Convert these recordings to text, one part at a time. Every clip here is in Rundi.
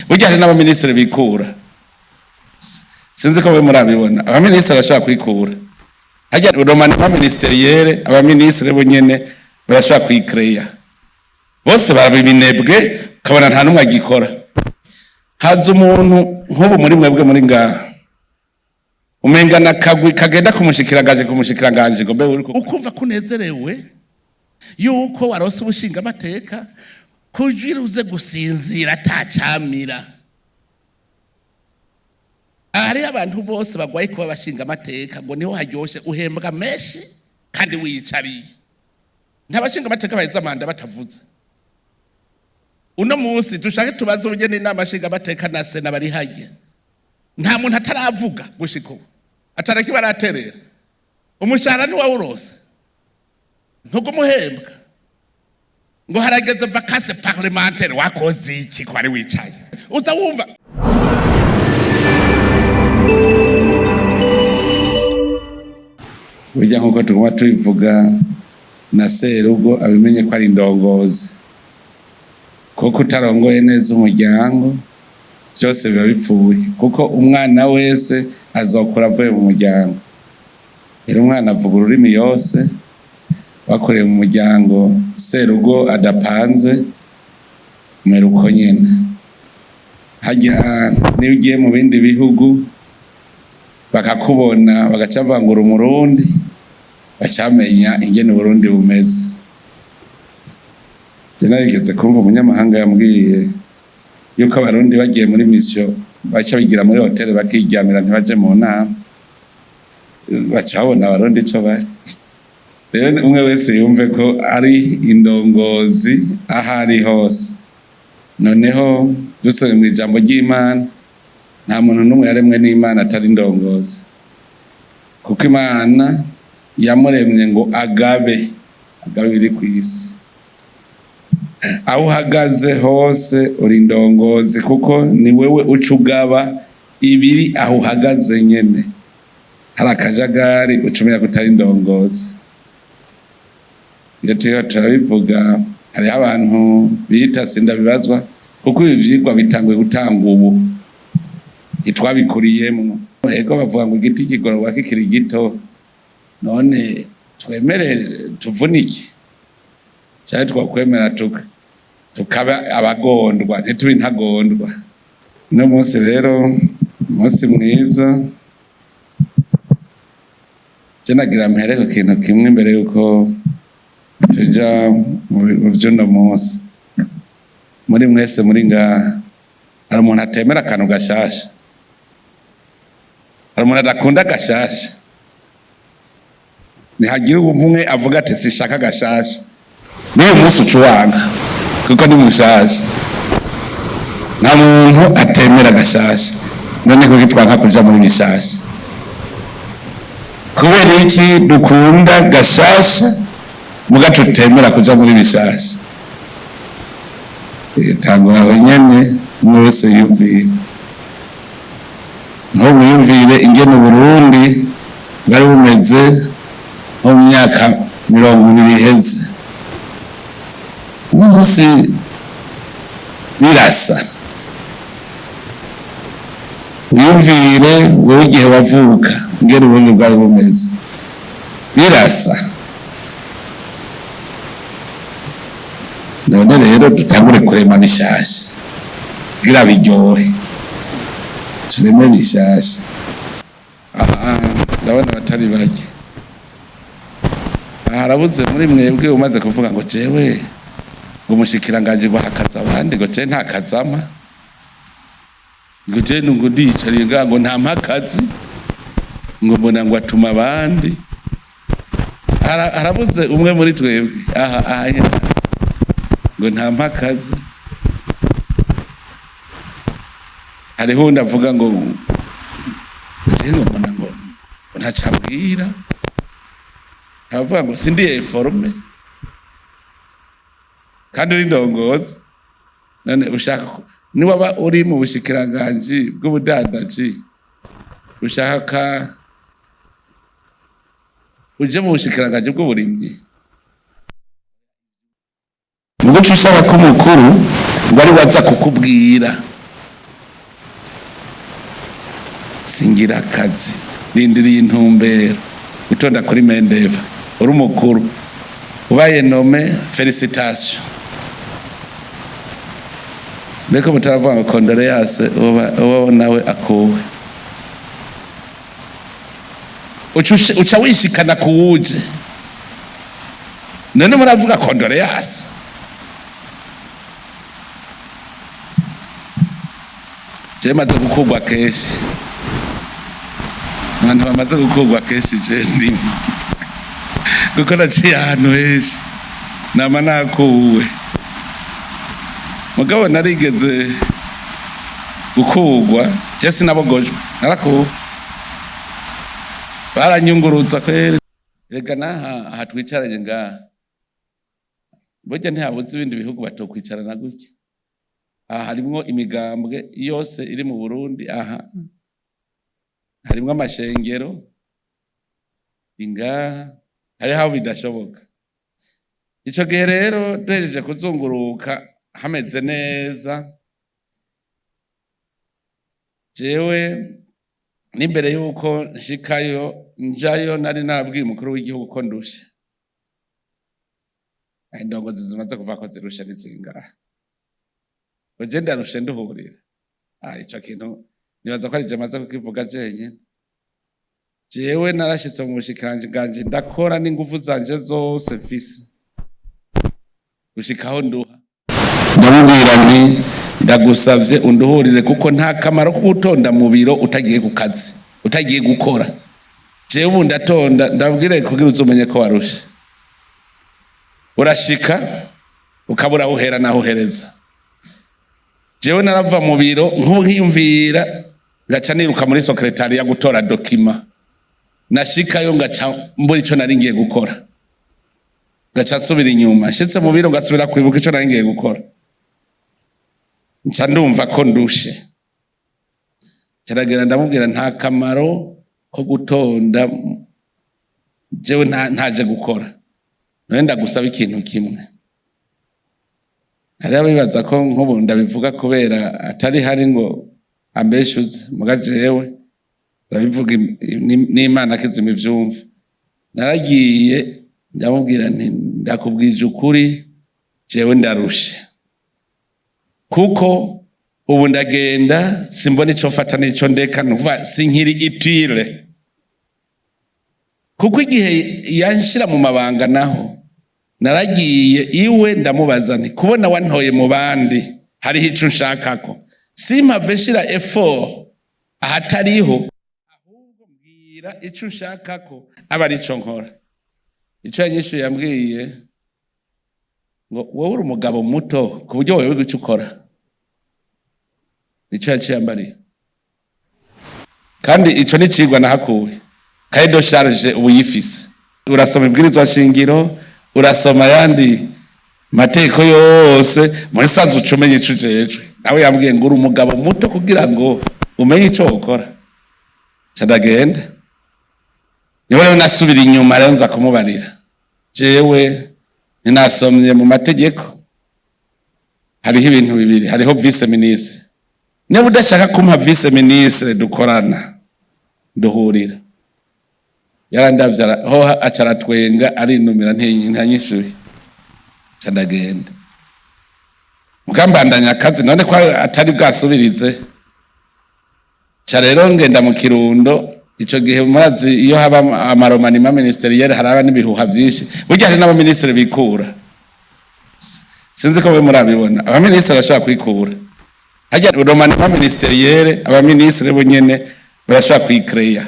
Burya hari n'abaminisitiri bikura, sinzi ko we murabibona, abaminisitiri barashobora kwikura. Harya remaniement ministériel, abaminisitiri bo nyene barashobora kwikereya bose, barabibinebwe, ukabona nta n'umwe agikora. Haza umuntu nk'ubu muri mwebwe muri ngaha, umenga na kagwi kagenda kumushikiranganje ngo mbe uriko ukumva kunezerewe yuko warose ubushinga amateka kugira uze gusinzira atacamira. Hariho abantu bose bagwaye kuba abashinga amateka, ngo niho haryoshe, uhembwa menshi kandi wiyicariye. Nta bashinga amateka baheza manda batavuze. Uno munsi dushake tubaze ubugeni inama nshinga amateka na sena bari hajya, nta muntu ataravuga gushika ubu ataraki baraterera. Umushahara ntiwawurose, ntugumuhembwa, ngo harageze vacances parlementaires. Wakoze iki ko wari wicaye? Uza wumva burya nkuko tuguma tubivuga, na serugo abimenye ko ari indongozi, kuko utarongoye neza umuryango byose biba bipfuye, kuko umwana wese azokura avuye mu muryango. Rero umwana avuga ururimi yose bakoreye mu muryango. Serugo adapanze, umera uko nyene. Harya niyo ugiye mu bindi bihugu bakakubona, bagaca bavangura Umurundi, bacamenya ingene Uburundi bumeze. Je narigeze kumva umunyamahanga yambwiye yuko Abarundi bagiye muri mission baca bigira muri hoteli bakiryamira, ntibaje mu nama, baca babona Abarundi ico bari. Rero umwe wese yumve ko ari indongozi aho ari hose. Noneho dusomye mu ijambo ry'Imana, nta muntu n'umwe yaremwe n'Imana atari indongozi, kuko Imana yamuremye ngo agabe, agabe ibiri ku isi. Aho uhagaze hose uri indongozi, kuko ni wewe uca ugaba ibiri aho uhagaze nyene. Hari akajagari, uca umenya ko utari indongozi. Iyo turiho turabivuga, hariho abantu bita sindabibazwa, kuko ibi vyigwa bitanguye gutanga ubu, ntitwabikuriyemwo. Ego, bavuga ngo igiti kigororwa kikiri gito. None twemere tuvunike, cyane twakwemera tukaba abagondwa, ntitube intagondwa? Uno munsi rero, umunsi mwiza. Je nagira mpere ku kintu kimwe imbere yuko tuja mu vy'uno munsi. Muri mwese muri ngaha, hari umuntu atemera akantu gashasha? Hari umuntu adakunda gashasha? Nihagira umwe avuga ati sishaka gashasha, n'uyu munsi uca uwanga kuko ni mushasha. Nta muntu atemera gashasha. None kuki twanka kuja muri bishasha? Kubera iki dukunda gashasha muga tutemera kuja muri bishasha? Tangura aho nyene, umwe wese yumvire. Nk'ubu yumvire ingene Uburundi bwari bumeze nko mu myaka 20 iheze. Uno munsi birasa. Wiyumvire wowe igihe wavuka ingene Uburundi bwari bumeze, birasa. None rero dutangure kurema bishasha kugira biryohe, tureme bishasha. Aha ndabona abatari bake. Aha harabuze muri mwebwe umaze kuvuga ngo jewe ngo umushikiranganji ngo hakaza abandi, ngo je nta kazama, ngo je ngo ndiyicariye ngaha, ngo nta mpakazi, ngo mbona ngo atuma abandi. Harabuze umwe muri twebwe aha aha nyene ngo nta mpakazi. Hariho uwundi avuga ngo je ngo mbona ngo ntacambwira, aravuga ngo sindi informé kandi uri ndongozi. None ushaka niwaba uri mu bushikiranganji bw'ubudandaji, ushaka uje mu bushikiranganji bw'uburimyi, muguca ushaka ko umukuru ngo ari waza kukubwira. Singira akazi, rindiriye intumbero. Gutonda kuri mendeva uri umukuru, ubaye nommé, félicitations. Mbeko mutaravuga ngo condoléances, uwo nawe akuwe, uca wishikana kuwuje. None muravuga condoléances? Je maze gukurwa kenshi, abantu bamaze gukurwa kenshi, je ndimo, kuko naciye ahantu henshi, nama nakuwe. Mugabo narigeze gukurwa, je sinabogojwe, narakuwe, baranyungurutsa kweri. Rega naha aha twicaranye ngaha, burya ntihabuze ibindi bihugu batokwicarana gutya. Aha harimwo imigambwe yose iri mu Burundi, aha harimwo amashengero ingaha, hariho aho bidashoboka. Ico gihe rero duhejeje kuzunguruka hameze neza, jewe n'imbere y'uko nshikayo, njayo, nari nabwiye umukuru w'igihugu ko ndushe. Indongozi zimaze kuva ko zirushe ni zingahe? Ngo je ndarushe, nduhurira. Ico kintu nibaza ko ari je maze kukivuga jenyene. Jewe narashitse mu bushikiranganji, ndakora n'inguvu zanje zose mfise gushikaho nduha. Ndamubwira nti: "Ndagusavye unduhurire, kuko nta kamaro ko gutonda mu biro utagiye ku kazi, utagiye gukora." Jewe ubu ndatonda, ndabwire kugira uzumenye ko warushe. Urashika ukabura aho uhera naho uhereza. Jewe narava mu biro nk'ubu nkiyumvira, ngaca niruka muri secrétariat gutora document. Nashikayo ngaca mbura ico nari ngiye gukora, ngaca nsubira inyuma. Nshitse mu biro ngasubira kwibuka ico nari ngiye gukora, nca ndumva ko ndushe. Kiragera ndamubwira: "Nta kamaro ko gutonda jewe ntaje gukora. None ndagusaba ikintu kimwe." Hariho abibaza ko nk'ubu ndabivuga kubera atari hari ngo ambeshuze, muga jewe ndabivuga n'Imana kizima ivyumva. Naragiye ndamubwira nti: "Ndakubwije ukuri, jewe ndarushe, kuko ubu ndagenda simbona ico mfata n'ico ndeka, nukuvuga sinkiri utile." Kuko igihe yanshira mu mabanga, naho naragiye iwe ndamubaza nti: "Kubona wantoye mu bandi, hariho ico nshakako, simpave nshira effort ahatariho, ahubwo mbwira ico nshakako aba arico nkora." Ico yanyishuye, yambwiye ngo: "Wowe uri umugabo muto ku buryo wewe ico ukora." Nico yaciye ambariye, kandi ico ni icigwa nahakuye. Cahier de charge ubu yifise, urasoma ibwirizwa shingiro, urasoma ayandi mateko yose, muri sazi uca umenya ico ujejwe. Nawe yambwiye ngo: "Uri umugabo muto kugira ngo umenye ico wokora." Ca ndagenda, niho rero nasubira inyuma rero nza kumubarira: "Jewe ninasomye mu mategeko, hariho ibintu bibiri, hariho vice ministre. Niba udashaka kumpa vice ministre dukorana, duhurira." Yarandavye, ho aca aratwenga, arinumira, ntanyishuye. Ca ndagenda mukambandanya akazi. None ko atari bwasubirize, ca rero ngenda mu Kirundo. Ico gihe murazi iyo haba ama remaniement ministériel, haraba n'ibihuha vyinshi. Burya hari n'abaminisitiri bikura, sinzi ko mwe murabibona, abaminisitiri barashobora kwikura. Harya remaniement ministériel, abaminisitiri bo nyene barashobora kwikreya,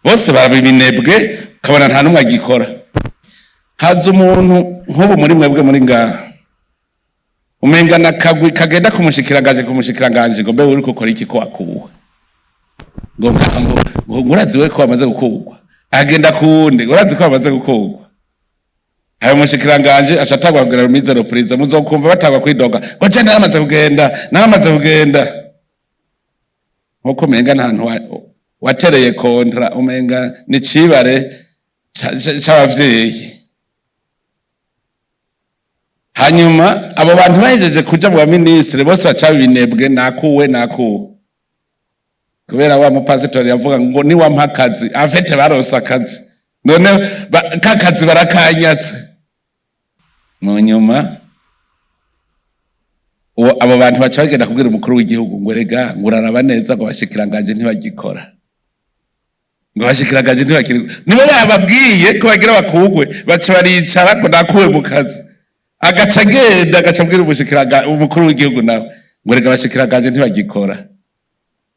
bose baraba ibinebwe, ukabona nta n'umwe agikora. Haza umuntu nk'ubu muri mwebwe muri ngaha, umenga na kagwi kagenda kumushikiranganje ngo: "Mbe uriko ukora iki ko wakuwe?" Ngo ngo "Urazi we ko wamaze gukurwa?" Agenda kuwundi: "Urazi ko wamaze gukurwa?" Ayo mushikiranganje aca atangwa kugira remise reprise. Muzokumva batangwa kwidoga ngo: "Je naramaze kugenda, naramaze kugenda." Nkuko umenga nta hantu watereye contrat, umenga ni cibare c'abavyeyi. Hanyuma abo bantu bahejeje kuja mu baminisitiri, bose baca ibinebwe: "Nakuwe, nakuwe." Kubera wa mupasitori yavuga ngo niwampa akazi, afete baronse akazi, none kakazi barakanyatse. Mu nyuma uwo abo bantu baca bagenda kubwira umukuru w'igihugu ngo erega ngo uraraba neza, ngo abashikiranganje ntibagikora, ngo abashikiranganje ntibakiri, nibo bababwiye ko bagira bakugwe. Baca baricara ngo nakuwe mu kazi, agaca agenda agaca abwira umukuru w'igihugu nawe ngo erega abashikiranganje ntibagikora.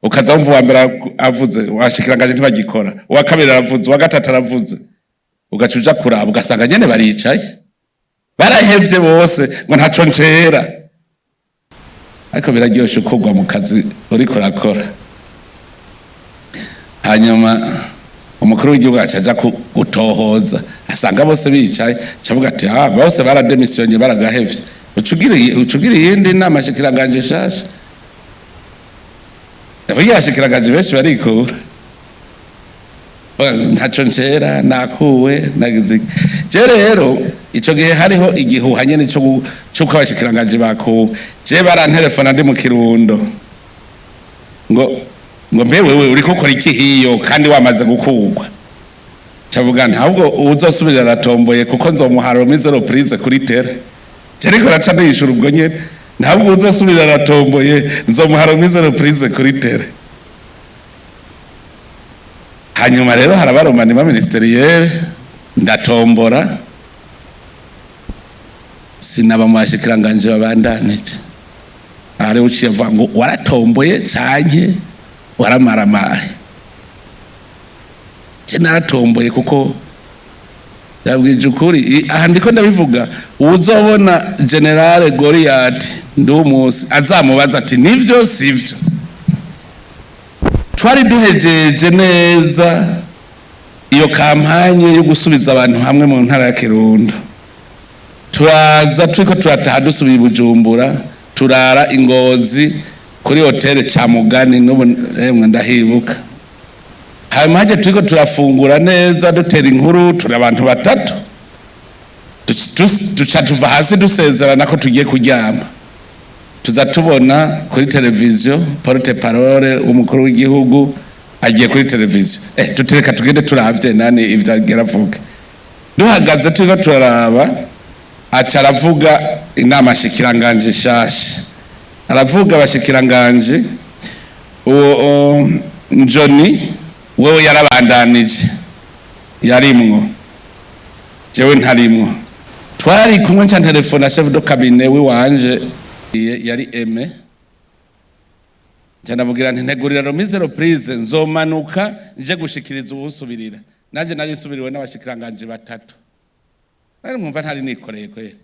Ukaza wumva uwa mbere avuze abashikiranganje ntibagikora, uwa kabiri aravuze, uwa gatatu aravuze, ugaca uja kuraba ugasanga nyene baricaye barahevye bose ngo ntaco ncera. Ariko biraryoshe ukugwa mu kazi uriko urakora. Hanyuma umukuru w'igihugu aca aja gutohoza, asanga bose bicaye, aca avuga ati: "Ah, bose barademisiyonye, baragahevye, uca ugira iyindi nama shikiranganje nshasha." Burya abashikiranganje benshi barikura, ntaco ncera, nakuwe, nagize iki. Je rero ico gihe hariho igihuha nyene c'uko abashikiranganje bakuwe. Je barantelefona ndi mu Kirundo ngo mbe wewe uriko ukora iki hiyo kandi wamaze gukugwa? Cavuga ntabwo uwuzosubirira aratomboye, kuko nzomuha remise reprise kuri terrain. Je ariko raca ndishura ubwo nyene: ntabwo uwuzosubirira aratomboye, nzomuha remise reprise kuri terrain. Hanyuma rero haraba remaniement ministériel, ndatombora, sinaba mu bashikiranganje babandanije. Hari uciye avuga ngo waratomboye canke waramaramaye? Je naratomboye, kuko yabwije ukuri. Aha ndiko ndabivuga, uwuzobona Général Goliath Ndumusi azamubaza ati: "Nivyo sivyo?" Twari duhejeje neza iyo campagne yo gusubiza abantu hamwe mu ntara ya Kirundo, turaza turiko turataha, dusubiye i Bujumbura, turara Ingozi kuri hôtel Camugani, n'ubu emwe ndahibuka. Hanyuma haje turiko turafungura neza, dutera inkuru, turi abantu batatu, duca tuva hasi, dusezerana ko tugiye kuryama. Tuza tubona kuri televiziyo porte-parole w'umukuru w'igihugu agiye kuri televiziyo. Tutereka tugende turavye nani ivyo agira avuge. Duhagaze turiko turaraba, aca aravuga inama shikiranganje nshasha, aravuga abashikiranganje. Uwo Njoni wewe yarabandanije, yarimwo, jewe ntarimwo. Twari kumwe, nca telefone chef de cabinet wiwanje yari Aime, nca ndamubwira nti: "Ntegurira remise reprise, nzomanuka nje gushikiriza uwusubirira." Nanje nari nsubiriwe n'abashikiranganje batatu, nari mwumva ntari nikoreye kweri.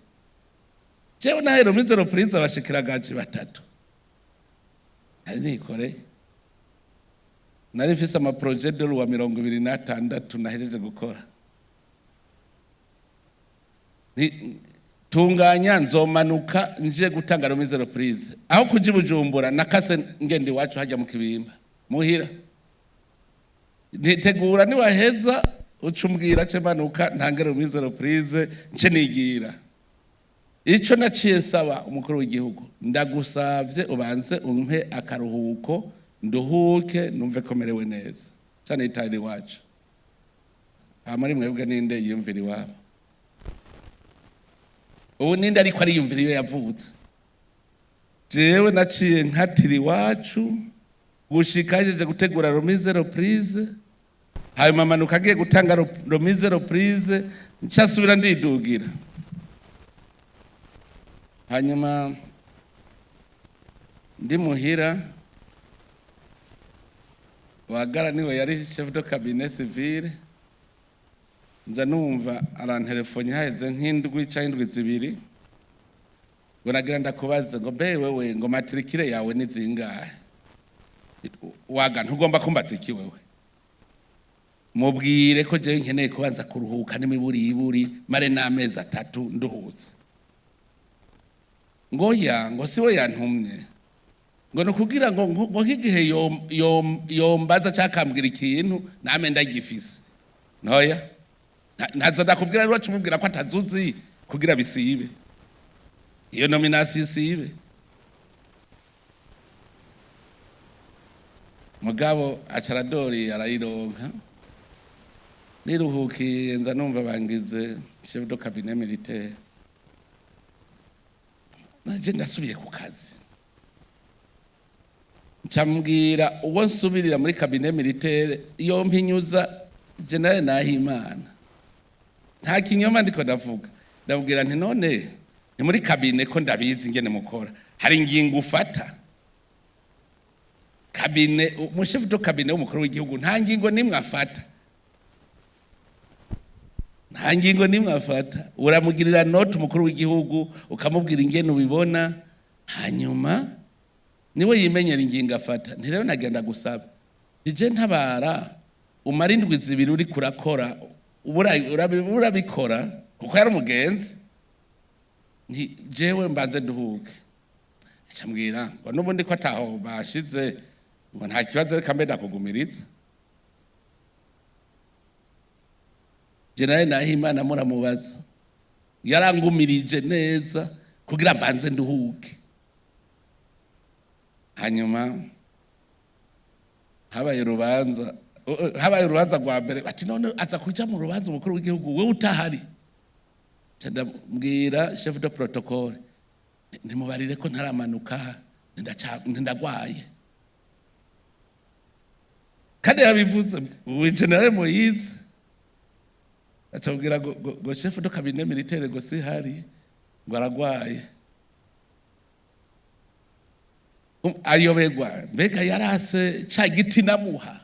Jewe nahe remise reprise abashikiranganje batatu, nari nikoreye. Nari mfise ama projets de loi 26 nahejeje gukora. Tunganya, nzomanuka nje gutanga remise reprise. Aho kuja i Bujumbura, nakase ngenda iwacu hajya mu Kibimba muhira. Ntitegura, niwaheza uca umbwira, ce manuka ntange remise reprise, nce nigira. Ico naciye nsaba umukuru w'igihugu: "Ndagusavye ubanze umpe akaruhuko, nduhuke, numve ko merewe neza." Cane itahira iwacu. Aha muri mwebwe ninde yiyumvira iwabo ubu? Ninde ariko ariyumvira iyo yavutse? Jewe naciye nkatira iwacu gushika hejeje gutegura remise reprise. Hanyuma manuka agiye gutanga remise reprise, ncasubira ndidugira. Hanyuma ndi muhira, Wagara niwe yari chef de cabinet civil, nza numva arantelefone haheze nk'indwi canke indwi 2 ngo: "Nagira ndakubaze," ngo: "Mbe wewe," ngo, "matricule yawe ni zingahe?" Waga, ntugomba kumbaza iki wewe? Mubwire ko jewe nkeneye kubanza kuruhuka n'imiburiburi, mare n'amezi 3 nduhutse. Ngo ya, ngo siwe yantumye, ngo ni ukugira ngo nk'igihe yombaza cyangwa akambwira ikintu name ndagifise. Ntoya ntazo ndakubwira rero, umubwira ko atazuzi kugira bisibe iyo nomination isibe. Mugabo aca aradori arayironka. Niruhukiye, nza numva bangize chef de cabinet militaire. Naje ndasubiye ku kazi, ncambwira uwo nsubirira muri cabinet militaire iyo mpinyuza, général Nahimana. Nta kinyoma ndiko ndavuga. Ndabwira nti: "None ni muri cabinet, ko ndabizi ingene mukora, hari ingingo ufata cabinet? Umu chef de cabinet w'umukuru w'igihugu nta ngingo nimwe afata, nta ngingo nimwe afata. Uramugirira note umukuru w'igihugu, ukamubwira ingene ubibona, hanyuma niwe yimenyera ingingo afata. Nti rero nagenda gusaba ije ntabara, umara indwi 2 uri kurakora, urabikora kuko yari umugenzi. Nti jewe mbanze nduhuke." Acambwira ngo n'ubundi ko ataho bashize, ngo nta kibazo, reka mbe ndakugumiriza. Général Nahimana muramubaza, yarangumirije neza kugira mbanze nduhuke. Hanyuma habaye urubanza rwa mbere. Bati: "None aza kuja mu rubanza umukuru w'igihugu wewe utahari?" Nca ndabwira chef de protocole: "Ntimubarire ko ntaramanuka, ndagwaye." Kandi yabivuze ubu général Moyize, acabwira ngo chef de cabinet militaire ngo sihari, ngo aragwaye. Ayoberwa mbega yarase ca giti namuha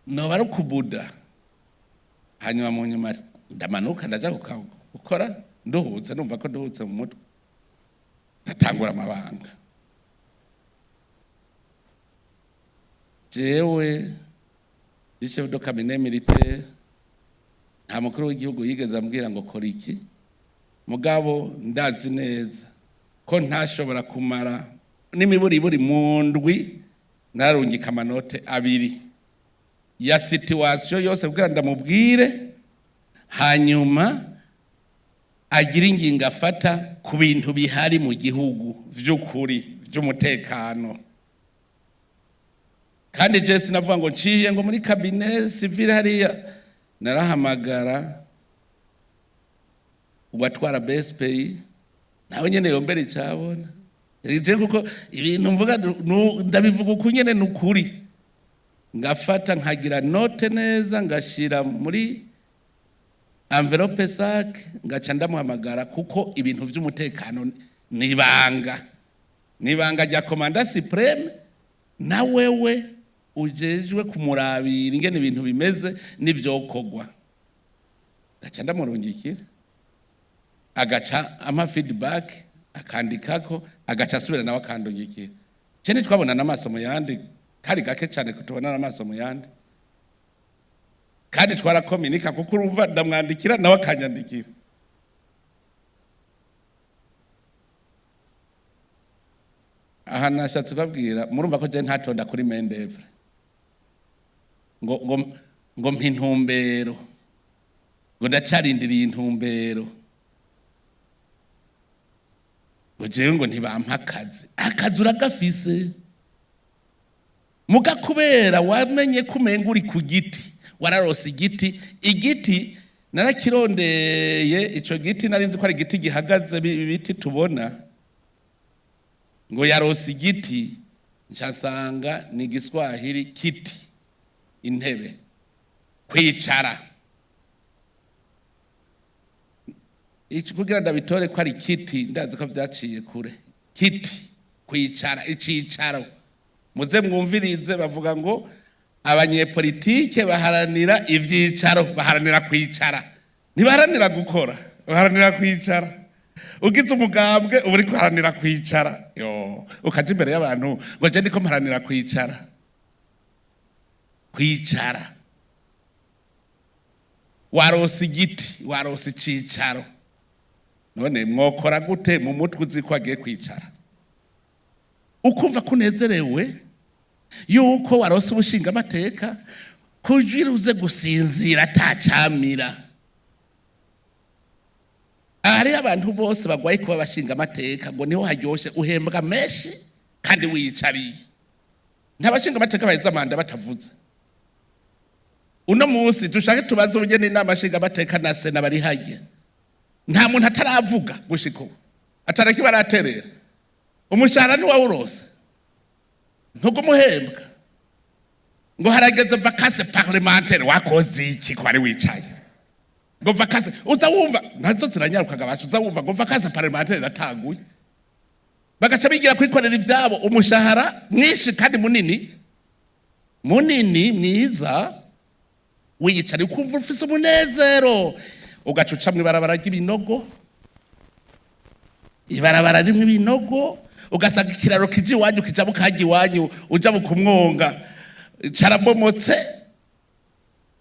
noba ari ukubuda. Hanyuma mu nyuma ndamanuka, ndaja gukora nduhutse, numva ko nduhutse mu mutwe, ndatangura amabanga. Jewe chef de cabinet militaire, nta mukuru w'igihugu yigeze ambwira ngo kora iki. Mugabo ndazi neza ko ntashobora kumara n'imiburiburi mu ndwi nararungika ama notes abiri ya situation yose kugira ndamubwire, hanyuma agira ingingo afata ku bintu bihari mu gihugu vy'ukuri vy'umutekano. Kandi je sinavuga ngo nciye ngo muri cabinet civil hariya. Narahamagara uwatwara BSPI, nawe nyene yombera icabona je, kuko ibintu mvuga ndabivuga uku nyene nukuri. Ngafata nkagira note neza, ngashira muri enveloppe sac, ngaca ndamuhamagara, kuko ibintu vy'umutekano nibanga, nibanga rya commandant suprême na wewe ujejwe kumurabira ingene ibintu bimeze n'ivyokorwa. Ngaca ndamurungikira, agaca ampa feedback, akandikako, agaca asubira nawe akandungikira. Ce ntitwabonana amaso mu yandi, kari gake cyane kutubonana amaso mu yandi, kandi twarakominika, kuko urumva ndamwandikira nawe akanyandikira. Aha nashatse kubabwira, murumva ko je ntatonda kuri main d'œuvre ngo mpa intumbero, ngo ndacarindiriye intumbero, ngo jewe ngo ntibampa akazi. Akazi uragafise, muga kubera wamenye ko umenga uri ku giti, wararose igiti. Igiti narakirondeye, ico giti nari nzi ko ari igiti gihagaze, ibiti tubona ngo yarose igiti, ncasanga ni igiswahili kiti, intebe, kwicara. Iki kugira ndabitore ko ari kiti, ndazi ko vyaciye kure. Kiti, kwicara, icicaro. Muze mwumvirize, bavuga ngo abanyepolitike baharanira ivyicaro, baharanira kwicara, ntibaharanira gukora, baharanira kwicara. Ugize umugambwe uba uriko uharanira kwicara, yo ukaja imbere y'abantu ngo je ndiko mparanira kwicara. Kwicara, warose igiti, warose icicaro. None mwokora gute mu mutwe uzi ko agiye kwicara, ukumva ko unezerewe yuko warose ubushingamateka, kugira uze gusinzira atacamira? Hariho abantu bose bagwaye kuba abashingamateka, ngo niho haryoshe, uhembwa menshi kandi wiyicariye. Nta bashinga amateka baheza manda batavuze. Uno munsi dushake tubaze ubugeni inama nshinga amateka na sena bari hajya, nta muntu ataravuga gushika ubu ataraki baraterera. Umushahara ntiwawurose, ntugumuhembwa, ngo harageze vacances parlementaires. Wakoze iki ko wari wicaye? Ngo vacances, uza wumva nazo ziranyarukaga basha, uza wumva ngo vacances parlementaires iratanguye, bagaca bigira kwikorera ivyabo, umushahara mwinshi kandi munini munini mwiza, wiyicara ukumva ufise umunezero, ugaca uca mw'ibarabara ry'ibinogo, ibarabara rimwe ibinogo, ugasanga ikiraro kija iwanyu, kija bukajya iwanyu, uja bukumwonga, carabomotse.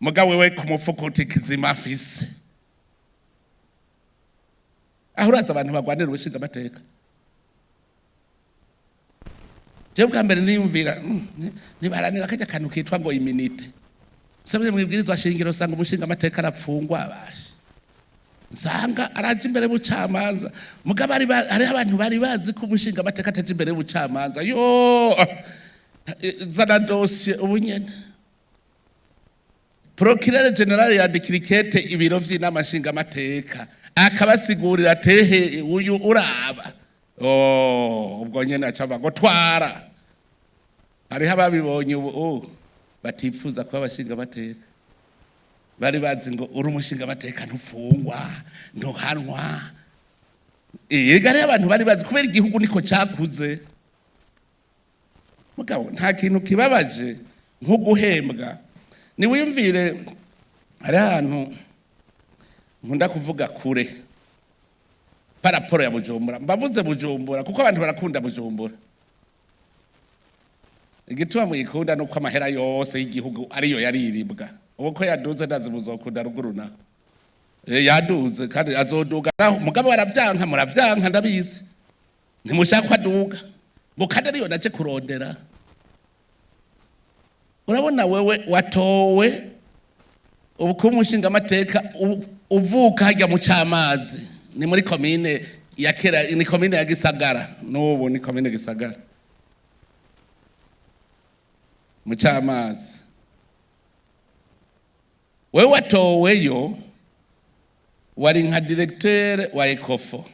Mugabo wewe ku mufuko uti kizima afise. Aho uraza abantu bagwanira ubushinga amateka. Jewe bwa mbere niyumvira nibaranira kajya kantu kitwa ngo immunité. Sabye mwibwirizwa shingiro, usanga umushinga amateka arapfungwa, abasha nsanga araje imbere y'ubucamanza. Mugabo hariho abantu bari bazi ko umushinga amateka ataje imbere y'ubucamanza. Yo zana dosiye ubu nyene. Procureur général yandikira ikete ibiro vy'inama nshingamateka, akabasigurira tehe uyu uraba. Oh, ubwo nyene aca ngo twara. Hariho ababibonye ubu, oh, batifuza kuba abashingamateka. Bari bazi ngo uri umushingamateka ntufungwa, ntuhanwa. Ega hariho abantu bari bazi kubera igihugu niko cyakuze. Mugabo nta kintu kibabaje nko guhembwa. Niwiyumvire, hari ahantu nkunda kuvuga kure par rapport ya Bujumbura. Mbavuze Bujumbura kuko abantu barakunda Bujumbura. Igituma muyikunda nuko amahera yose y'igihugu ariyo yariribwa. Ubu ko yaduze, ndazi muzokunda ruguru naho. Yaduze kandi azoduga naho, mugabo baravyanka, muravyanka, ndabizi, ntimushaka ko aduga, ngo kandi ariyo naje kurondera. Urabona wewe watowe ubu kuba umushingamateka, uvuka hajya mu Camazi, ni muri komine ya kera, ni komine ya Gisagara, n'ubu ni komine Gisagara, mu Camazi. Wewe watoweyo wari nka directeur wa Ecofo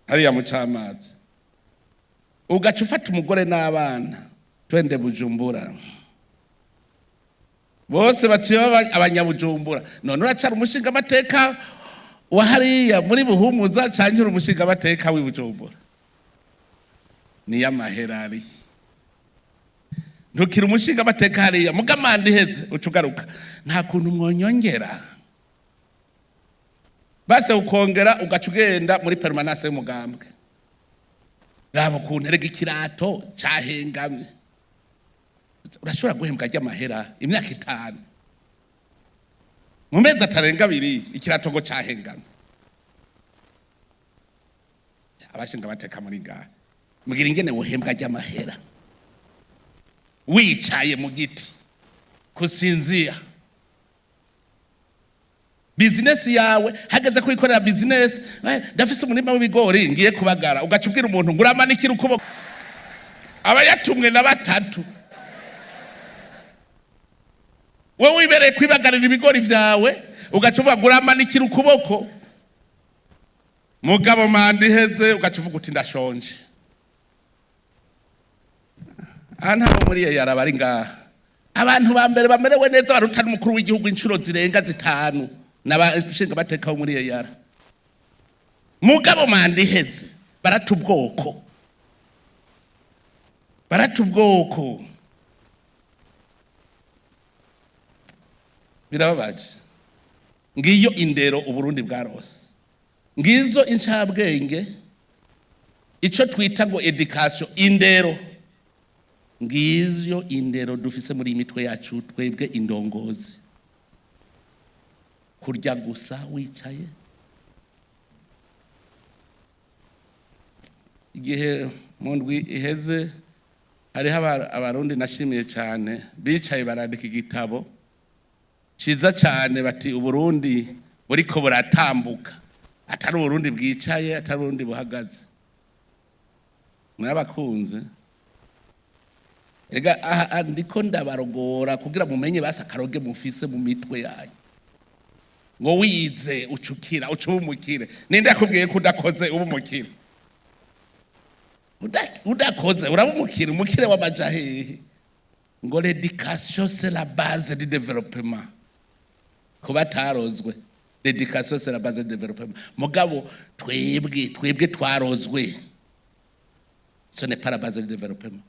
hariya mu Camazi, ugaca ufata umugore n'abana, twende Bujumbura, bose baciye baba abanyabujumbura. None uracara umushingamateka wa hariya muri Buhumuza canke uri umushingamateka w'i Bujumbura? Niyo amahera ari. Ntukiri umushingamateka hariya, mugamanda iheze uca ugaruka, nta kuntu mwonyongera base, ukongera ugaca ugenda muri permanence y'umugambwe. Raba ukuntu erega ikirato cahengamye. Urashobora guhembwa ry'amahera imyaka 5, mu mezi atarenga 2 ikirato ngo cahengamye. Abashinga bateka muri ngaha, mbwira ingene wohembwa ry'amahera wicaye mu giti, kusinzia bizinesi yawe. Hageze kwikorera bizinesi, ndafise umurima w'ibigori ngiye kubagara, ugaca ubwira umuntu ngo uramanikira ukuboko, aba yatumwe na batatu. Wowe wibereye kwibagarira ibigori vyawe, ugaca uvuga ngo uramanikira ukuboko. Mugabo manda iheze ugaca uvuga uti ndashonje. Aha ntabwo muri iyo yaraba ari ngaha. Abantu ba mbere bamerewe neza baruta n'umukuru w'igihugu inshuro zirenga 5 n'abashinga bateka bo muri iyo yara. Mugabo manda iheze barata ubwoko, barata ubwoko. Birababaje. Ngiyo indero Uburundi bwarose, ngizo incabwenge, ico twita ngo education, indero. Ngiyo indero dufise muri imitwe yacu twebwe indongozi: kurya gusa wicaye. Igihe mu ndwi iheze hariho abarundi nashimiye cyane bicaye barandika igitabo ciza cyane, bati Uburundi buriko buratambuka, atari Uburundi bwicaye, atari Uburundi buhagaze. Murabakunze. Ega aha ndiko ndabarogora kugira mumenye basi akaroge mufise mu mitwe yanyu. Ngo wize ucukira ucuba umukire. Ninde yakubwiye ko udakoze uba umukire? Udakoze uraba umukire? Umukire w'amaja hehe? Ngo l'éducation, c'est la base du développement. Kuba atarozwe, l'éducation, c'est la base du développement. Mugabo twebwe twarozwe, ce n'est pas la base du développement.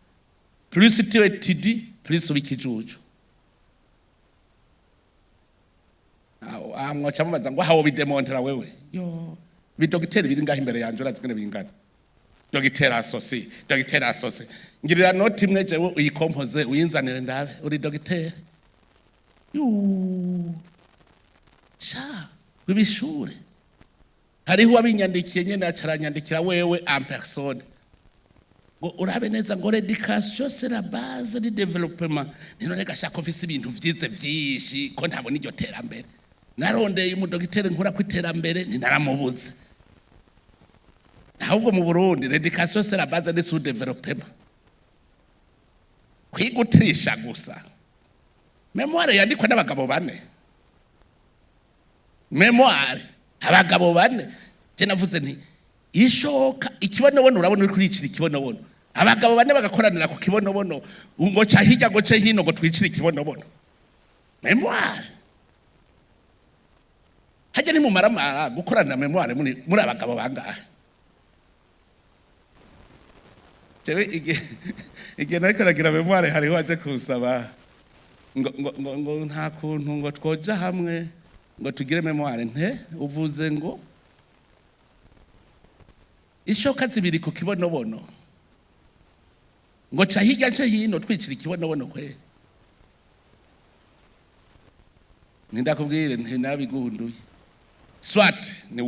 Plus tu étudies, plus uba ikijuju. Aho mwoca mubaza ngo aho bidemontera wewe yo bidogiteri biri ngaho imbere yanje, urazi ngene bingana? Dogiteri associé, dogiteri associé, ngirira note imwe jewe uyikompoze uyinzanire ndabe uri dogiteri. Yu sha w'ibishure, hariho uwabinyandikiye nyene, acaranyandikira wewe en personne ngo urabe neza ngo l'éducation, c'est la base du développement. None gashaka ufise ibintu vyize vyinshi ko ntabona iryo terambere? Narondeye umudogiteri nkura ku iterambere, ntinaramubuze. Ahubwo mu Burundi, l'éducation, c'est la base du sous-développement. Kwiga utirisha gusa, mémoire yandikwa n'abagabo bane, mémoire abagabo bane. Je navuze nti ishoka ikibonobono, urabona uri kuricira ikibonobono, abagabo bane bagakoranira ku kibonobono ngo ca hirya ngo ce hino ngo twicire ikibonobono. Mémoire hajya nimumaramara gukoranira mémoire muri abagabo bangahe? Jewe igihe nariko nagira mémoire, hariho waje kunsaba ngo nta kuntu ngo twoja hamwe ngo tugire mémoire. Nte uvuze ngo ishoka zibiri ku kibonobono ngo ca hirya nce hino twicira ikibonobono kweri? Nindakubwire ntinabigunduye. Soit ni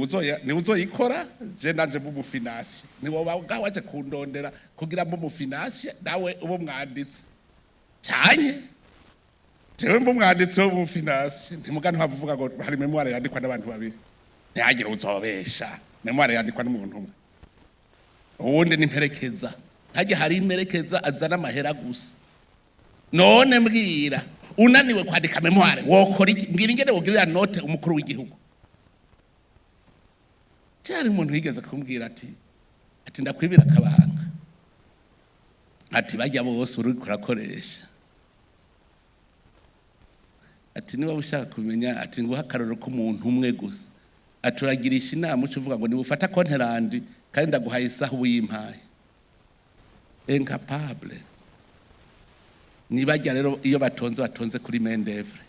uzoyikora, je nanje mumufinansiye, ni wowe waje kundondera kugira ngo mumufinansiye, nawe ube umwanditsi, canye jewe mbe umwanditsi wo mumufinansiye. Ntimuga ntiwavuga ngo hari mémoire yandikwa n'abantu babiri. Ntihagire uzobesha, mémoire yandikwa n'umuntu umwe, uwundi ni mperekeza. Hajya hari imperekeza azana amahera gusa. None mbwira, unaniwe kwandika mémoire wokora iki? Mbwira ingene wogirira note umukuru w'igihugu. Cyari umuntu yigeze kumbwira ati ndakwibira akabanga, ati bajya bose uri kurakoresha, ati niba ushaka kumenya, ati nguha akarorero k'umuntu umwe gusa, ati uragirisha inama uca uvuga ngo niwufata compte rendu kandi ndaguhaye isaha uyimpaye. Incapable. Nibajya rero iyo batonze, batonze kuri main d'œuvre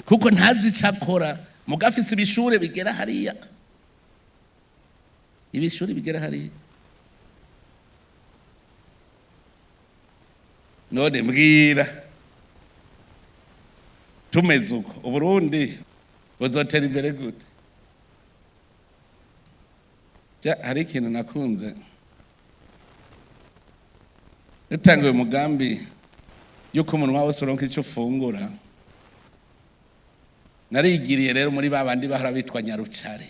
kuko ntazi icyo akora. Mugafise ibishure bigera hariya, ibishuri bigera hariya. None mbwira, tumeze uko, Uburundi buzotera imbere gute? Ja, hari ikintu nakunze. Dutanguye umugambi yuko umunwa wose uronka icyo ufungura, narigiriye rero muri ba bandi bahora bitwa nyarucare,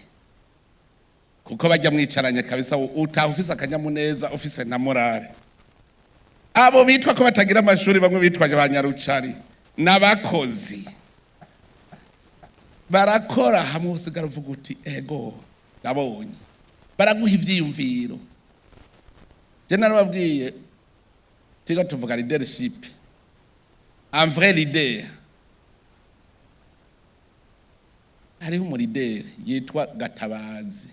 kuko bajya mwicaranye kabisa utaha ufise akanyamuneza, ufise na morale. Abo bitwa ko batagira amashuri, bamwe bitwa ba nyarucari n'abakozi barakora hamwe, usigara uvuga uti ego ndabonye baraguha ivyiyumviro. Je narababwiye, turiko tuvuga leadership, un vrai leader. Hariho umulideri yitwa Gatabazi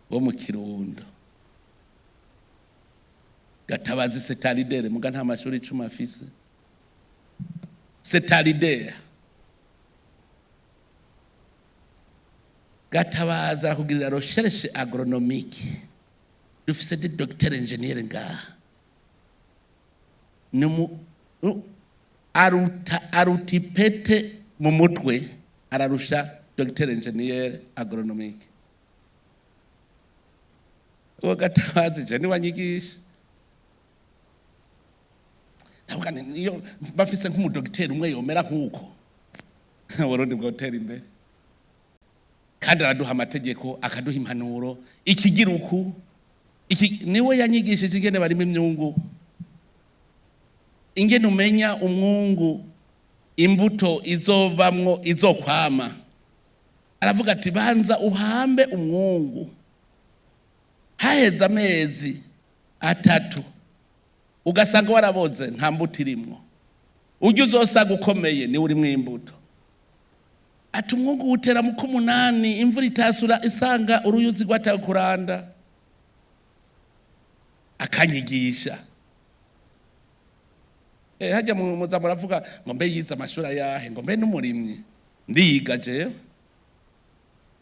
wo mu Kirundo. Gatabazi, c'est un leader, muga nta mashuri 10 afise. C'est un leader. Gatabazi arakugirira recherche agronomique. Dufise des docteurs ingénieurs ngaha. Ni mu aruta ipete mu mutwe, ararusha docteur ingénieur agronomique. Uwo Gatabazi je niwanyigisha. Ndavuga nti niyo bafise nk'umudogiteri umwe yomera nk'uko, Burundi bwotera imbere. Kandi araduha amategeko, akaduha impanuro, ikigira uku iki. Niwe yanyigishije ingene barimo imyungu. Ingene umenya umwungu imbuto izovamwo izokwama, aravuga ati: "Banza uhambe umwungu, haheze amezi 3 ugasanga waraboze, nta mbuto irimwo, ujya uzosanga ukomeye niwe urimwo imbuto." Ati: "Umwungu wutera mu k'umunani, imvura itasura isanga uruyuzi rwatawe kuranda." Akanyigisha. Hajya muza muravuga ngo: "Mbe yize amashuri ayahe?" Ngo: "Mbe n'umurimyi?" Ndiyiga jewe.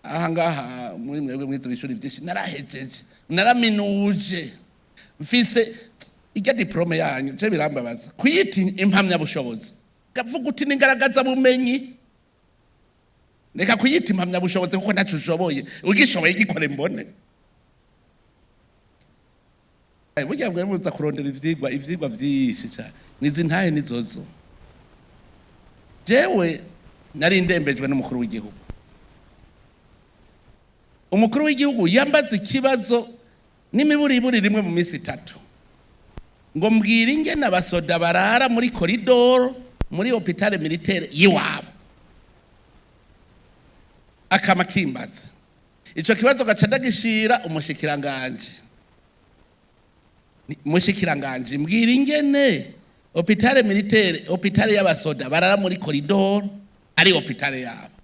Aha ngaha muri mwebwe mwize ibishuri byinshi, narahejeje, naraminuje, mfise irya diplôme yanyu. Je birambabaza kuyita impamyabushobozi. Gavuga uti ningaragaza bumenyi. Reka kuyita impamyabushobozi kuko ntacyo ushoboye. Ugishoboye gikore mbone. Burya bwe muza kurondera ivyigwa vyinshi cyane, nizi ntahe nizozo. Jewe nari ndembejwe n'umukuru w'igihugu. Umukuru w'igihugu yambaze ikibazo n'imiburiburi rimwe mu minsi 3, ngo: "Mbwira ingene abasoda barara muri corridor muri hôpital militaire y'iwabo." Akama kimbaza ico kibazo, gaca ndagishira umushikiranganje. "Mushikiranganje, mbwira ingene hôpital militaire, hôpital y'abasoda barara muri corridor ari hôpital yabo."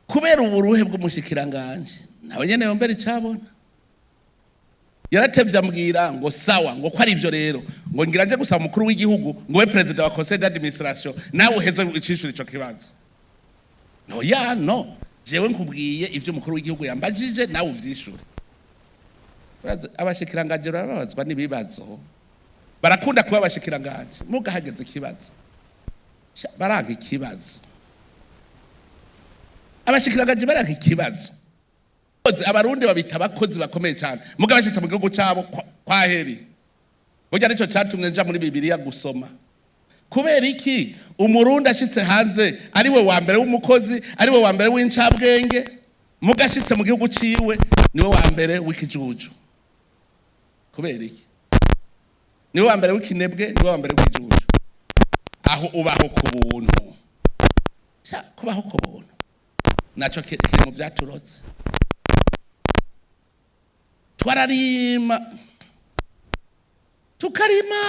Kubera uburuhe bw'umushikiranganje, nawe nyene yombera icabona, yaratevye ambwira ngo: "Sawa," ngo ko ari ivyo rero, ngo ngira nje gusaba umukuru w'igihugu ngo we président wa conseil d'administration nawe uheze icishura ico kibazo. No ya no, jewe nkubwiye ivyo umukuru w'igihugu yambajije, nawe uvyishure. Abashikiranganje barababazwa n'ibibazo. Barakunda kuba abashikiranganje, mugahageze ikibazo baranka ikibazo. Abashikiranganje baranka ikibazo. Abarundi babita abakozi bakomeye cyane, muga bashitse mu gihugu cyabo kwa heri. Burya nico catumye nja muri Bibiliya gusoma kubera iki umurundi ashitse hanze ari we wa mbere w'umukozi, ari we wa mbere w'incabwenge, muga ashitse mu gihugu ciwe niwe wa mbere w'ikijuju. Kubera iki niwe wa mbere w'ikinebwe, niwe wa mbere w'ikijuju? Aho ubaho ku buntu. Sha, kubaho ku buntu naco kiri mu vyaturotse. Twararima, tukarima,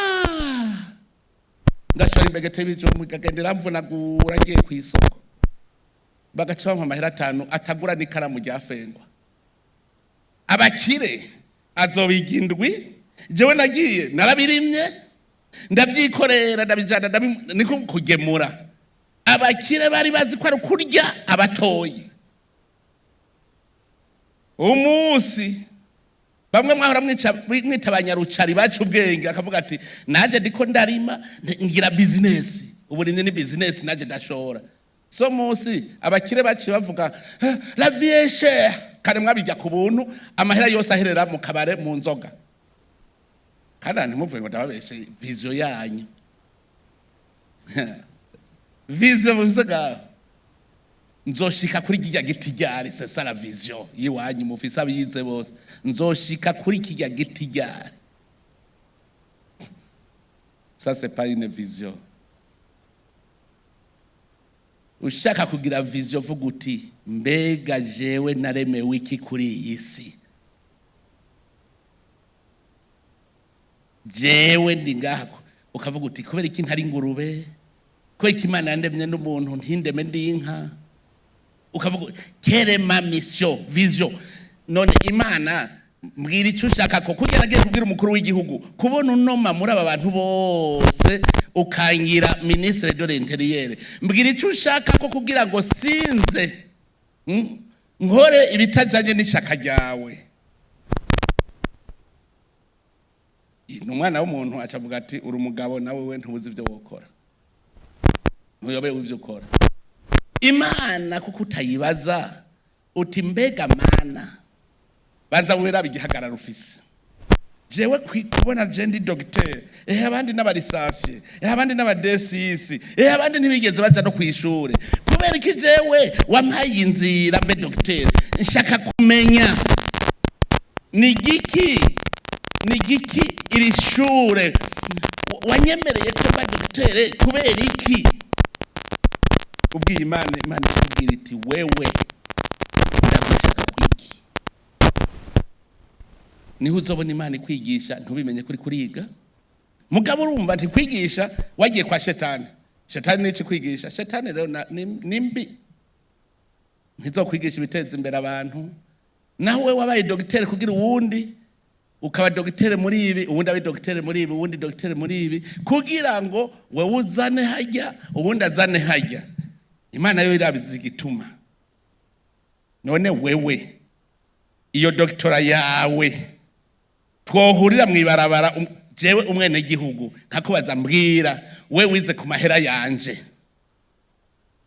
ngashora imbegete y'ibijumbu, ikagendera mvunagura, ngiye ku isoko bagaca bampa amahera 5 atagura n'ikaramu rya fengwa. Abakire azobiga indwi. Jewe nagiye narabirimye, ndavyikorera, ndabijana, niko kugemura. Abakire bari bazi ko ari ukurya abatoyi. Umunsi bamwe mwahora mwita abanyarucari baca ubwenge, akavuga ati: "Nanjye ndiko ndarima, ngira business, uburimyi ni business, nanjye ndashora." So munsi abakire baciye bavuga: "Eh, la vie est chère." Kare mwabijya ku buntu, amahera yose aherera mu kabare, mu nzoga. Kandi ntimuvuge ngo ndababeshe. Vision yanyu, vision muvuze, nzoshika kuri kirya giti ryari? C'est ça la vision yiwanyu mufise abize bose. Nzoshika kuri kirya giti ryari? Ça, c'est pas une vision. Ushaka kugira vision, vuga uti: "Mbega jewe naremewe iki kuri iyi si? Jewe ndi ngaha." Ukavuga uti: "Kubera iki ntari ingurube? Kubera iki Imana yandemye n'umuntu ntindeme ndi inka?" Ukavuga: "Quelle est ma mission, vision? None Imana, mbwira icyo ushaka." Ko kugira nagiye kubwira umukuru w'igihugu: "Kubona unoma muri aba bantu bose ukangira ministre de l'Intérieur, mbwira icyo ushaka ko kugira ngo sinze nkore ibitajanye n'ishaka ryawe." Ni umwana w'umuntu, acavuga ati: "Uri umugabo nawe, we ntubuzi ibyo wokora, ntuyobewe ibyo ukora." Imana kuko utayibaza uti: "Mbega Mana, banza werabe igihagararo ufise. Jewe kubona je ndi docteur, ehe abandi n'aba licenciés, ehe abandi n'aba D6, ehe abandi ntibigeze baja no kwishure, kubera iki jewe wampaye inzira mbe docteur? Nshaka kumenya ni giki iri shure." Wanyemereye ko mba dogiteri kubera iki? Ubwiye Imana, Imana ikubwira iti: "Wewe ndagushaka kwiki?" Niho uzobona Imana ikwigisha ntubimenye kuri kuriga. Mugabo urumva ntikwigisha, wagiye kwa shetani. Shetani nico kwigisha. Shetani rero ni mbi, ntizokwigisha ibiteza imbere abantu. Nawe wabaye dogiteri kugira uwundi ukaba dogiteri muri ibi, uwundi abe dogiteri muri ibi, uwundi dogiteri muri ibi, kugira ngo wewe uzane hajya, uwundi azane hajya. Imana yo irabizi igituma. None wewe iyo doctorat yawe, twohurira mw'ibarabara, jewe umwenegihugu nkakubaza: "Mbwira, we wize ku mahera yanje,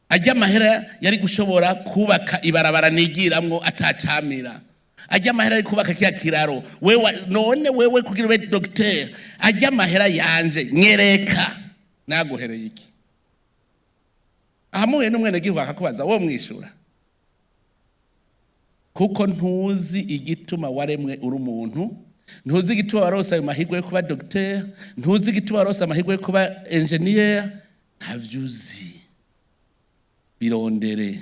ajya amahera yari gushobora kubaka ibarabara nigiramwo atacamira, ajya amahera yari kubaka kiya kiraro, wewe none wewe kugira ube docteur, ajya amahera yanje, nyereka naguhereye iki?" Ahamuye n'umwenegihugu akakubaza, wo mwishura? Kuko ntuzi igituma waremwe uri umuntu, ntuzi igituma warose ayo mahirwe yo kuba docteur, ntuzi igituma warose amahirwe yo kuba ingénieur, ntavyo uzi. Birondere.